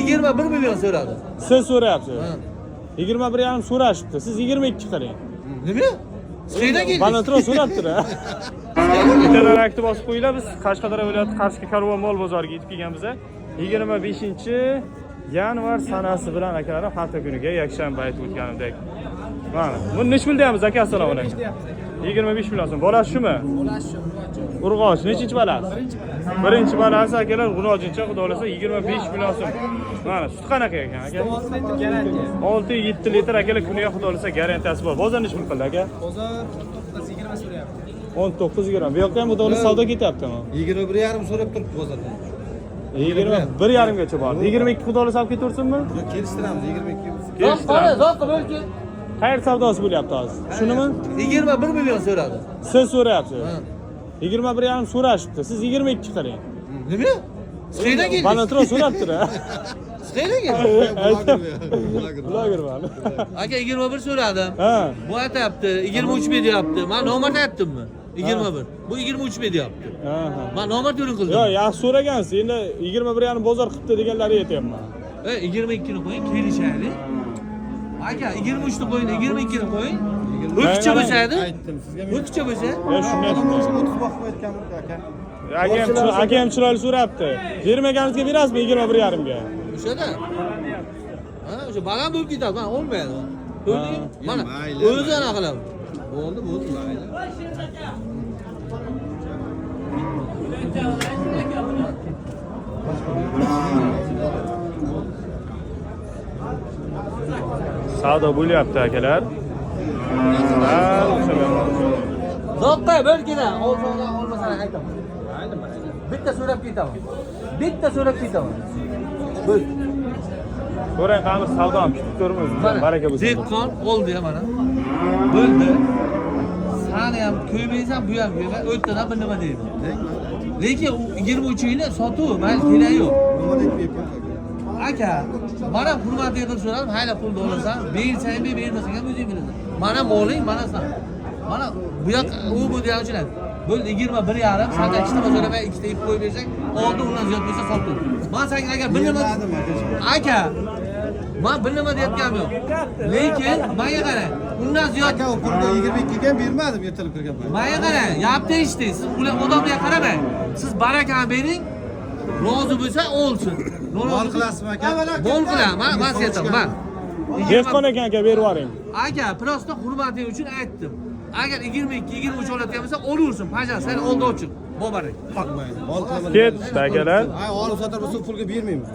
21 million so'radi. Siz so'rayapsiz. 21,5 so'rashibdi. Siz 22 qiling. Nima? Siz qayerdan keldingiz? Balandroq so'rabdir. Bittadan akti bosib qo'yinglar. Biz Qashqadaryo viloyati Qarshi Karvon mol bozoriga yetib kelganmiz. 25 yanvar sanasi bilan akalarim, hafta kuniga, yakshanba aytib o'tganimdek. Mana, buni nechi pul deyapmiz, aka? Assalomu alaykum. 25 million so'm. Bolasi shumi? Bolasi shu, urg'ochi. Urg'och nechinchi balasi? Birinchi balasi akalar, g'unojincha, xudo xohlasa 25 million so'm. Mana, sut qanaqa ekan, aka? 6 litr garantiya. 6-7 litr akalar kuniga, xudo xohlasa garantiyasi bor. Bozor nechi pul qildi, aka? Bozor 19-20 so'rayapti. 19 20. Bu yoqda ham xudo xohlasa savdo ketyaptimi? 21,5 so'rab turibdi bozorda. 21,5 gacha bor. 22 xudo xohlasa olib ketaversinmi? Yo'q, kelishtiramiz 22. Qora, zo'q bo'lki. Qayer savdosi bo'lyapti hozir? Shunimi? 21 million so'radi. Siz so'rayapsiz. 21,5 so'rashibdi. Siz 22 qiling. Nima? Siz qayerdan keldingiz? Balandroq so'rabdir. Siz qayerdan keldingiz? Aytdim. Bloger. Bloger man. Aka, 21 so'radim. Ha. Bu aytyapti, 23 ber deyapti. Men nomard aytdimmi? 21. Bu 23 ber deyapti. Ha, ha. Men nomard yo'lin qildim. Yo'q, yaxshi so'ragansiz. Endi 21,5 bozor qilibdi deganlari aytyapman. E, 22 ni qo'ying, kelishaylik. Aka, 23 ni qo'ying, 22 ni qo'ying. O'kicha bo'lsa edi. Aytdim sizga. O'kicha bo'lsa. Yo, shunday shunday. 30 boqib aytgandim aka. Aka ham chiroyli so'rabdi. Bermaganingizga berasizmi 21,5 ga? O'shada. Ha, o'sha baland bo'lib ketadi, mana olmaydi. Ko'rdingmi? Mana Mayli. o'zi anaqa qiladi. Bo'ldi, bo'ldi, mayli. Savdo bo'lyapti akalar. Ha, o'sha. Zo'qqa bir kilo olsang olmasang aytaman. Bitta so'rab ketaman. Bitta so'rab ketaman. Bo'l. Ko'ring, qani savdo ham kutib ko'ramiz. Mana Baraka bo'lsin. Dehqon oldi ya mana. Bo'ldi. Sani ham ko'ymaysan, bu ham ko'ymay. O'rtadan bir nima deyman. Lekin u 23 yili sotuv, mayli, keragi yo'q. Nima deb aka? Aka, mana hurmatiga qilib so'radim, hayla pulni olasan, bersang ber, bermasang ham o'zing bilasan. Mana moling, mana san. Mana bu yoq u bu degan uchun aytdim. Bo'ldi 21,5, sandan ikkita so'ramay, ikkita ip qo'yib bersang, oldi, undan ziyod bo'lsa sotuv. Man senga agar bir nima Bermadim aka. Aka, man bir nima deyotganim yo'q. Lekin menga qarang, undan ziyod Aka, u pulni 22 ga ham bermadim ertalab kirgan payt. Menga qarang, yapti eshitding. Siz ular odamlarga qaramang. Siz barakani bering, rozi bo'lsa olsin. Mol qilasizmi aka? Mol qilaman, man sizga aytaman, man. Dehqon ekan aka, berib yuboring. Aka, просто hurmating uchun aytdim. Agar 22, 23 oladigan bo'lsa, olaversin. Pajal, sen oldi ochiq. Muborak. Mol qilaman. Ketdi akalar. Ay, olib sotar bo'lsa pulga bermayman.